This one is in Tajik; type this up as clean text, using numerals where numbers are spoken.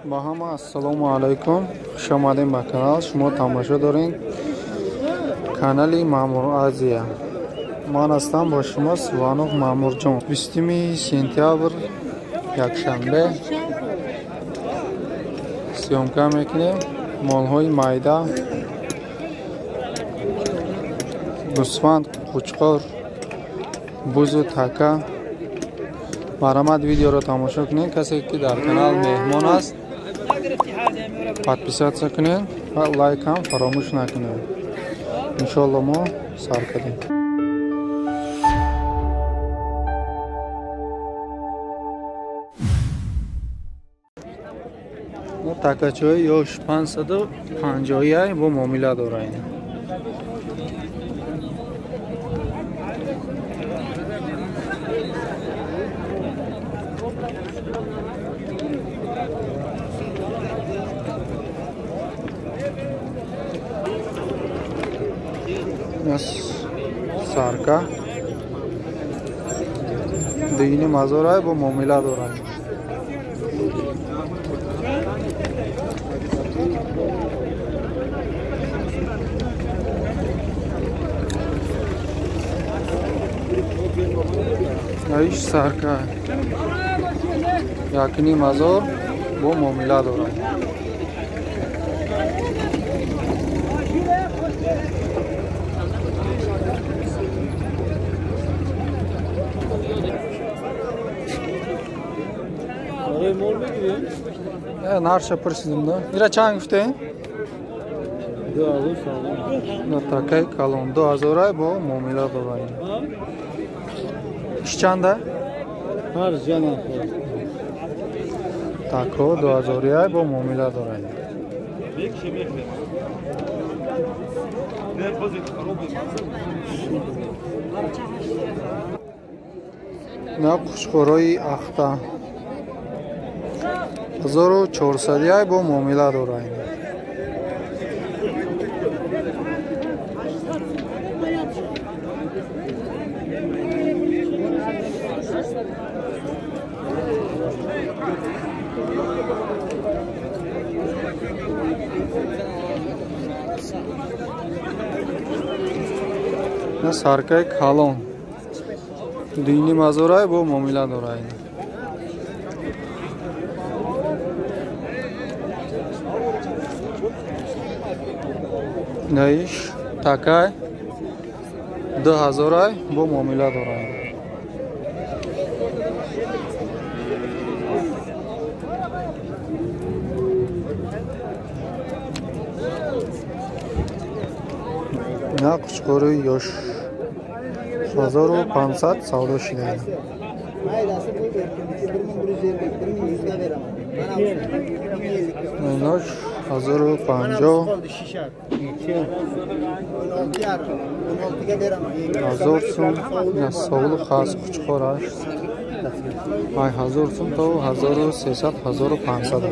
Ба ҳама ассалому алайкум. Хуш омадем ба канал. Шумо тамошо доред канали Маъмур Азия. Ман ҳастам бо шумо Суванов Маъмурҷон. 20 сентябр якшанбе съёмка мекунем. Молҳои майда, гӯсфанд, қучқор, бузу така. Марҳамат видеоро тамошо кунед. Касе ки дар канал меҳмон аст, подписаться кунед ва лайк ҳам фаромӯш накунед. Иншоалло мо сар кардем. Такачаҳои ёш 551 бо муомила доранд. Сарка дини мазорай бо муомила доранд. Иш сарка 1,5 ҳазор бо муомила доранд. Нарша пурсидим да. Ира чанд гуфте? 2000. Такай калон 2000 бо муомила доранд. Иш чанда? Ҳар ҷана. Тако 2000 бо муомила доранд. На қушқорои ахта 1400 бо муомила доранд. На саркаи калон 2,5 ҳазор бо муомила доранд. Наиш такай 2000 бо муомила доранд. На қучқори ёш 1500 савдо шидаанд. Инош 1050 ҳазор сум. Савлу хас қучқораш ай 1000 сум то 1300 1500.